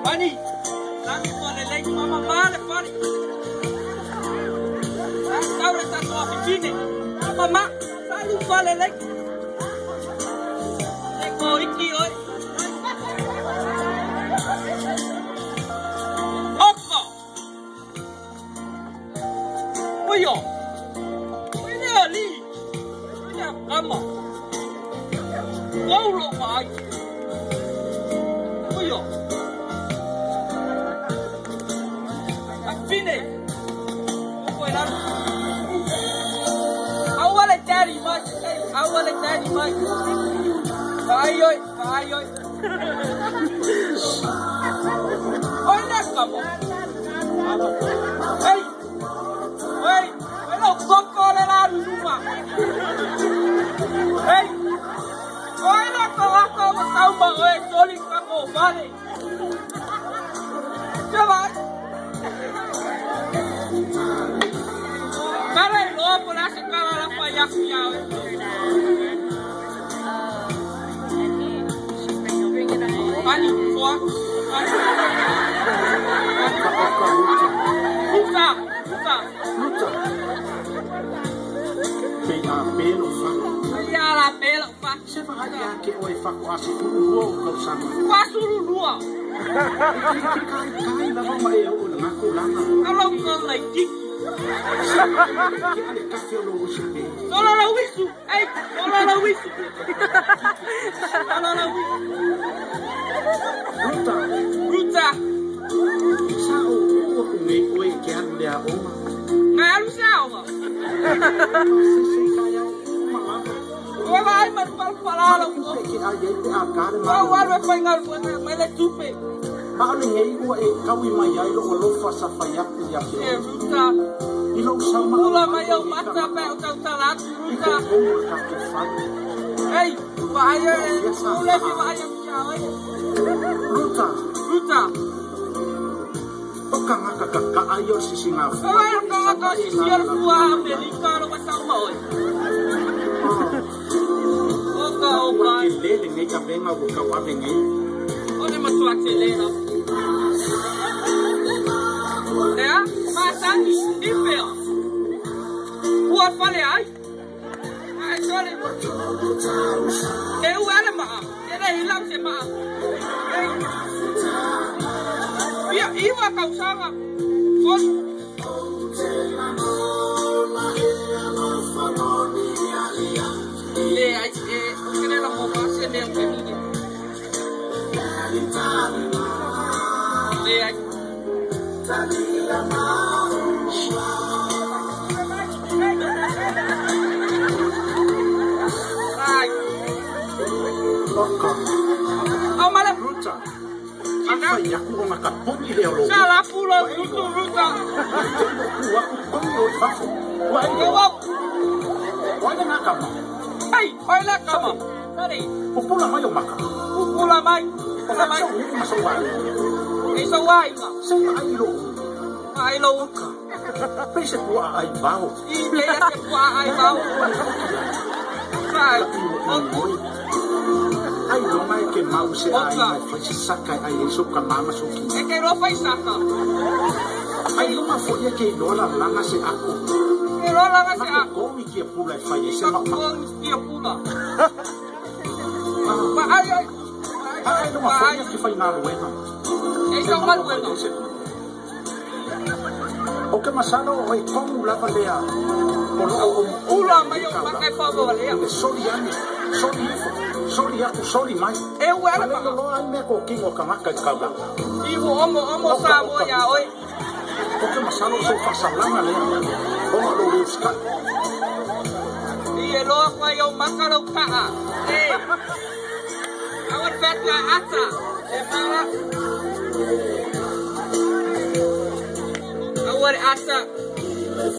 Pani, lagi fale lei mama male fale. Taure tato afifine. Mama, salu fale lei. E ko iki oi. Oko. Oyo. Oyo ali. Oyo kama. Ouro mai. Oyo. Afine. Daddy Mike. Ai oi, ai oi. Oi na kamo. Ei. Oi, oi lo koko le la ruma. Ei. Oi na ko ko tau ma oi soli ka ko vale. Che vai. Kare lo por ase kala la pa ya ya. Pani, foa. Luta, luta. Luta. Pe a pelo fa. Ia la pelo fa. Se fa ia ke oi fa ko asu lua o kau sama. Asu lua. Kai kai la ma e o na ko langa. Alo ko lai ki. Ke ale kafe o lo wisu pe. Solo lo wisu. Ei, solo lo wisu. Solo lo wisu. Ruta. Ruta. Sa o o ku nei oi ke alu le a oma. Ngai alu se a oma. Se se kai au ma lava. Oi vai ma pal palala o. Ke a ye te a kare ma. O alu e fai ngal mai le tupe. Ma ole nei ua e kaui mai ai lo alofa sa fai aku ia ke. E Ruta. I lo sama. Pula mai au mata pe o tau talatu Ruta. Ei, vai e le fi vai ia oi. Ruta. Ruta. O kangaka ka ai o sisinga fu. Ai o kangaka sisi o fua Amerika ro masau oi. O ka o ka. Ke lele nei ka venga o ka wa venga. O ne matua te le la. Ea, masani ife. Ua fale ai. Ai sole. E u ala ma. E le hilau se ma. Ia iwa kausanga. Fon. Le ai e kene la mo pa se me o ni. Le ai. Ai. Oka. Au male. Ruta. Ina ia ku ona ka poni le lo. Sala pulo rutu ruta. Ku aku poni o fafo. Wa e wa. Wa na kama. Ai, oi la kama. Sari. Pupula mai o maka. Pupula mai. Pupula mai. Ma so wa. E so wa inga. Se ai lo. Ai lo. Pe se ku ai bao. I le se ku ai bao. Ai. Ai lo mai ke mau se ai mai fai saka ai so ka mama so ki. E ke ro fai saka. Ai lo ma fo ye ke lo la langa se ako. Ke ro langa se ako. Ko mi ke pula fai se ma. Ko mi ke pula. Ma ai ai. Ai lo ma fo ye ke fai na ruena. E so mal bueno. O ke masalo o e komu lava lea. O lo o ula mai o ma kai fa lea. E soli ane. Soli ifo. Soli aku soli mai. E ua la ma lo ai me ko kingo ka maka ka ba. Iwo omo omo sa mo ya oi. O ke masalo so fa salanga lea. O lo lo ska. I e lo kwa yo maka lo kaa. E. Awa fetla ata. E mala. Awa ata.